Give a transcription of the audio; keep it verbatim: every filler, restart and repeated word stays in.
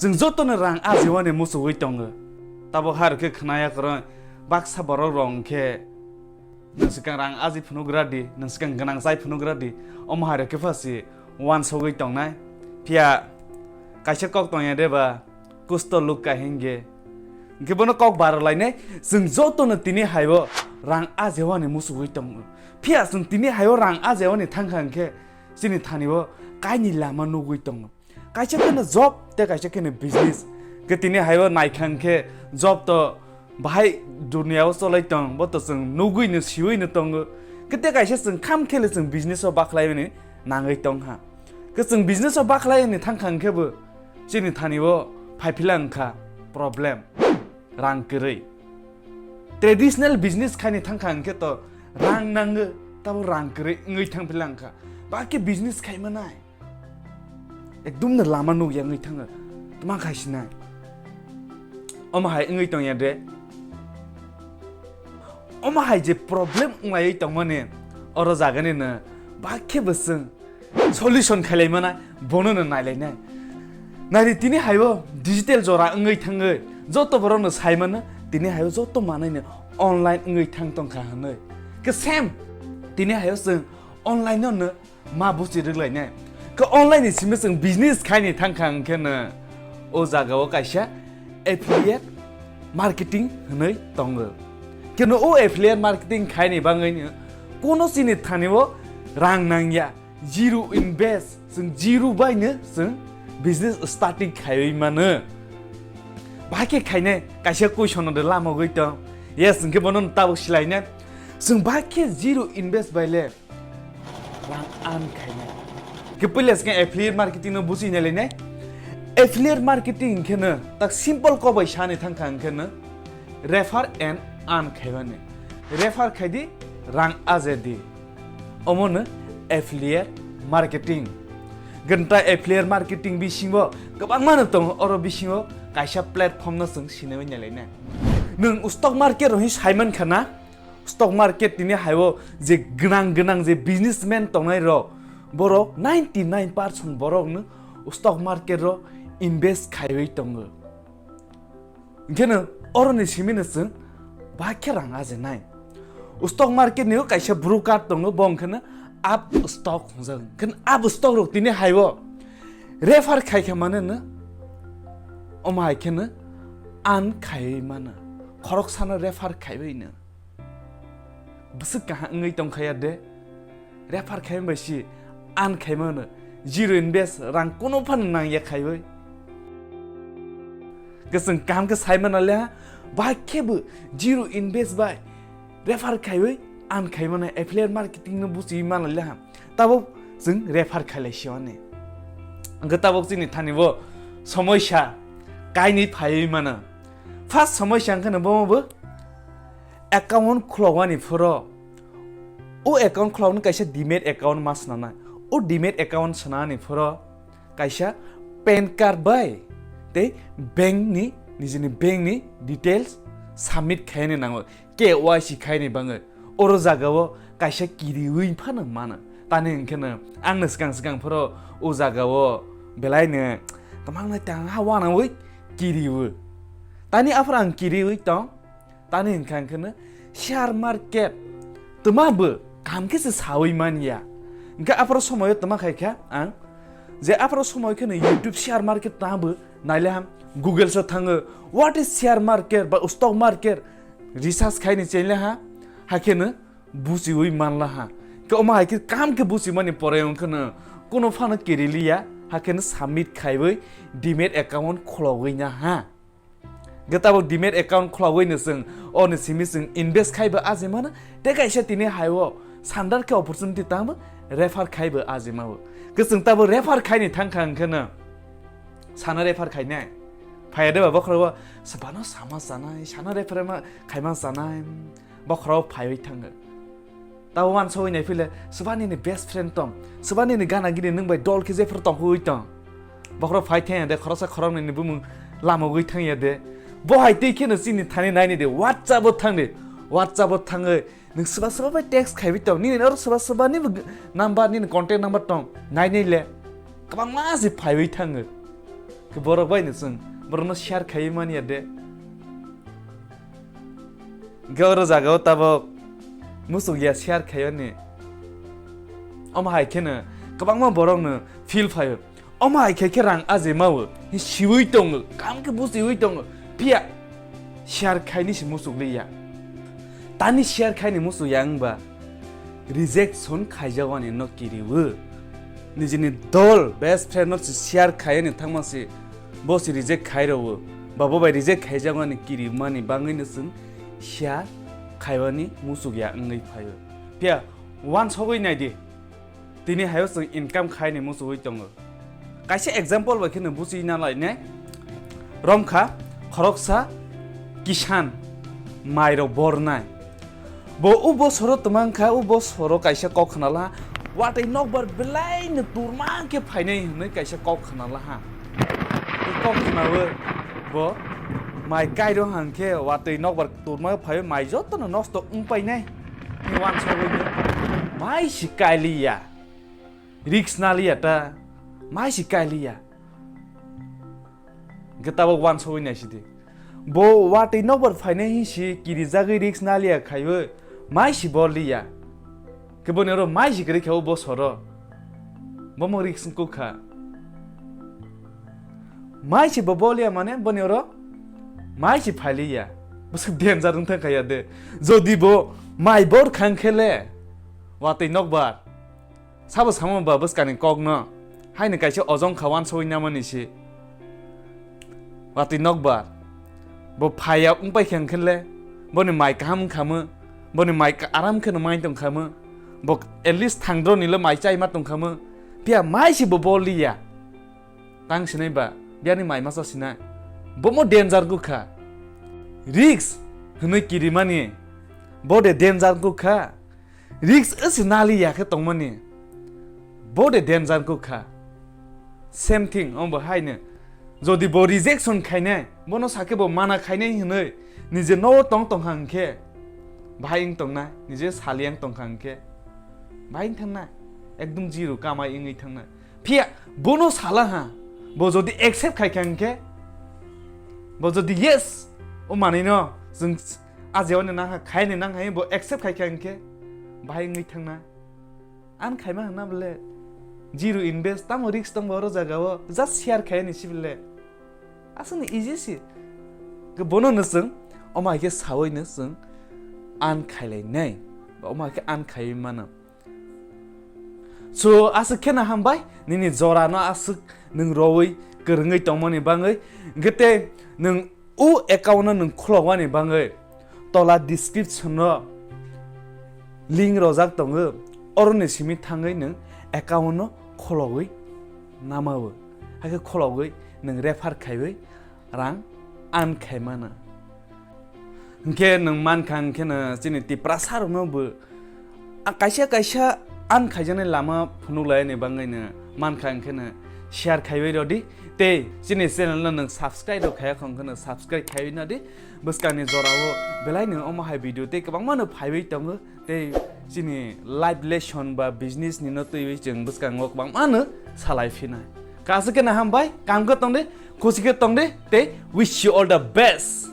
Chwng jotono rang ajewani muchugwi tongo. Tabuk hai rok khe khwnaya kwrwi baksa borok rok hwnkhe nwng swkang rang aji phunukgra di, nwng swkang gwnang chai phunukgra di, omo hai rok khe pha si uansugwi tongnai. Phiya kaisa kok tongya de ba, kusto luk kahenge. Hwnkhe bono kok baralainai, chwng jotono tini haibo rang ajewani muchugwi tongo. Phiya chwng tini haibo rang ajewani thangkha hwnkhe chini thani o kaini lama nugwi tongo. Kaisa kheno job tei kaisa kheno business. Hwnkhe tini haibo naikha hwnkhe job to bahai duniya o cholai tong, bo to chwng nugwi no siwi no tongo. Hwnkhe tei kaisa chwng kham khele chwng business o bakhlaimani nangwi tongkha. Hwnkhe chwng business o bakhlaimani thangkha hwnkhe bo chini thani o phaiphila wngkha problem, rang kwrwi. Traditional business khaini thangkha hwnkhe to rang nango, tabo rang kwrwi wngwi thangphila wngkha. Ba khe business khaimanai. Ekdum no lama nukya wngwi thango. Tma khai sinai. Omo hai wngwi tongya de. Omo hai je problem wnglaiwi tongmani oro jagani no ba khe bo chwng solution khailaimana bono no nailainai. Nari tini haibo digital jora wngwi thangwi joto borok no saimano tini haibo joto manwi no online wngwi thang tongkha hwnwi. Ke same tini haibo chwng online no no ma buchi rwglainai. Ke online ni simi chwng business khaini thangkha hwnkhe no o jaga o kaisa affiliate marketing hwnwi tongo. Keno o affiliate marketing khaini bangwi no kono chini thani o rang nangya, zero invest, chwng zero bai no chwng business starting khaiwi mano. Bahai khe khainai kaisa question no de lama gwi tong. Yes, hwnkhe bono tabuk silainai. Chwng bahai khe zero invest bai le rang earn khainai. Khe puila swkang affiliate marketing no buchi nailainai. Affiliate marketing hwnkhe no tak simple kok bai sani thangkha hwnkhe no refer and earn khaibani. Refer khaidi, rang aje di. Omo no affiliate marketing. Ganta affiliate marketing bisingo kwbangma no tongo, oro bisingo kaisa platform no chwng sinaiwi nailainai. Nwng stock market rohi saiman khana, stock market tini haibo je gwnang gwnang je businessman tongnai rok, borok ninety nine percent borok no stock market ro invest khaiwi tongo. Hwnkhe no oroni simi no chwng bahai khe rang ajenai. Stock market ni o kaisa broker tongo, bo hwnkhe no Upstox hwnjak. Hwnkhe no Upstox rok tini haibo refer khaikha mane no omo hai khe no earn khaiwi mano. Khoroksano refer khaiwi no. Bwswk kaham wngwi tongkha ya de. Refer khaima bai si earn khaima no. Zero invest, rang kunu phano nangya khaiwi. Kwchwng kaham khe sai mana le ha. Bahai khe bo zero invest bai refer khaiwi earn khaima no, affiliate marketing no buchiwi mana le ha. Tabuk chwng refer khailai si ani. Hwnkhe tabuk chini thani bo somoisa kainwi phaiwi mano. First somoisa hwnkhe no bomo bo account khulogwani phoro, o account khulogno kaisa demat account ma swnamnai. O demat account swnamani phoro kaisa pan card bai tei bank ni, nijini bank ni details submit khaini nango, K Y C khaini bangwi. Oro jagao kaisa kiriwi phano mano. Tani hwnkhe no ang no swkang swkang phoro o jagao belai no kwbangma tang ha uanaui kiriwi. Tani aphuru ang kiriwi tong. Tani hwnkha hwnkhe no share market twma bo kaham khe se sawi man ya. Hwnkhe aphuru somoyo twma khai kha ang je aphuru somoyo khe no YouTube share market twma bo naile ham, Google sa thango, what is share market ba stock market, research khai ni chengle ha, hakhe no buchiwi manla ha. Khe omo hai khe kaham khe buchimani pore wngkhe no kunu phano kiriliya, hakhe no submit khaiwi demat account khulogwi na ha. Hwnkhe tabuk demat account khulogwi no chwng, o ni simi chwng invest khaibo aji mano, tei kaisa tini hai o sandar khe opportunity tangbo refer khaibo aji mao. Hwnkhe chwng tabuk refer khaini thangkha hwnkhe no sana refer khainai. Phaiya de ba bokhorogo, "Swbano sama chanai, sana refer ma khaima chanai." Bokhorok phaiwi thango. Tabo uansugwi naiphile, swbani ni best friend tong, swbani ni gana gini nwng bai dol khe jephru tongkhogwi tong. Bokhorok phai thangya de, khoroksa khoroknwi ni bumung lamogwi thangya de. Bo hai twi kheno chini thani naini de, WhatsApp o thang de. WhatsApp o thangwi nwng swba swba bai text khaiwi tong. Nini oro swba swba ni bo number, nini contact number tong. Nainai le. Kwbangma se phaiwi thango. Khe borok bai no chwng borokno share khaiwi manya de. Hwnkhe oro jagao tabok muchuk ya share khaiyoni. Omo hai kheno kwbangma borokno feel phaio. Omo hai khe khe rang aje mawo, siwi tongo, kam khe buchiwi tongo, phiya share khaini se muchuk liya. Tani share khaini muchuk ya wngba rejection khaijagwani no kiriwo. Nijini dol, best friend no se share khaiyani thangma se bo se reject khai rwo. Ba bo bai reject khaijagwani kirimani bangwi no chwng share khaibani muchuk ya wngwi phaio. Phiya wansogwi naidi. Tini hayo chwng income khaini muchugwi tongo. Kaisa example bai kheno buchi na lainai. Romkha khoroksa kisan mairok bornai. Bo o bosoro twmang kha, o bosoro kaisa kok khna laha, watwi nokbar belai no turma khe phainai hwnwi kaisa kok khna laha. O kok khnawi bo mai kairo hang khe watwi nokbar turma phaiwi mai jotono nosto wng painai. Wansogwi mai si kailiya. Risk naliya ta, mai si kailiya. Hwnkhe tabok wansogwi naisidi. Bo watwi nokbar phainai hinsi kirijagwi risk naliya khaiwi mai si bol liya. Khe boni oro mai si kwrwi khe o bosoro. Bomo risk wngkha. Mai si bo bol liya mane boni oro mai si phailiya. Bwswk danger wngthang khaiya de. Jodi bo mai bor khang khe le watwi nokbar. Sabo samo ba bwskani kokno, haino kaisa ojong kha wansogwi namani se. Watwi nokbar. Bo phaiya wngpai khe hwnkhe le, boni mai kaham wngkhamu, boni mai ka-, aram kheno mai tongkhamu, bo at least thangdroni le mai chaima tongkhamu, phiya mai se bo bol liya. Tang sinai ba, biyani mai masa sinai. Bomo danger kukha. Risk hwnwi kirimani, bo de danger kukha. Risk wngse nali ya khe tongmani, bo de danger kukha. Same thing, omo bo haino. Jodi bo rejection khainai, bono sakhe bo mana khainai hinwi, nije nogo tong tongkha hwnkhe, bahai wng tongnai, nije sali yang tongkha hwnkhe, bahai wng thangnai, ekdom zero kamai wngwi thangnai. Phiya bono sala ha, bo jodi accept khaikha hwnkhe, bo jodi yes, o manwino chwng ajeoni nangkha, khaini nangkha, bo accept khaikha hwnkhe, bahai wngwi thangnai. An khaima hwnna bole zero invest, tamo risk tongbo oro jagao, just share khaini si bole. Aswkni easy si. Ke bono no chwng, omo hai khe sawi no chwng an khailainai, ba omo hai khe an khaiwi mano. So, aswk kheno hambai, nini jorano aswk nwng rowi kwrwngwi tongmani bangwi, hwnkhe tei nwng o account no nwng khulokmani bangwi tola description o link rojak tongo, oroni simi thangwi nwng account no khulogwi namao, hakhe khulogwi nwng refer khaiwi rang earn khaimano. Hwnkhe nwng mankha hwnkhe no chini Tiprasa rokno bo a kaisa kaisa earn khaijaknai lama phunuk laini bangwi no mankha hwnkhe no share khaiwi rodi tei chini channel no nwng subscribe rok khaiya khong kheno subscribe khaiwi nadi. Bwskangni jorao belai no omo hai video tei kwbangma no phaiwi tongo. Tei chini life lesson ba business ni no twiwi chwng bwskango kwbangma no salai phinai. Kaisa khe no hambai, kam khe tongdi, khusi khe tongdi, tei wish you all the best.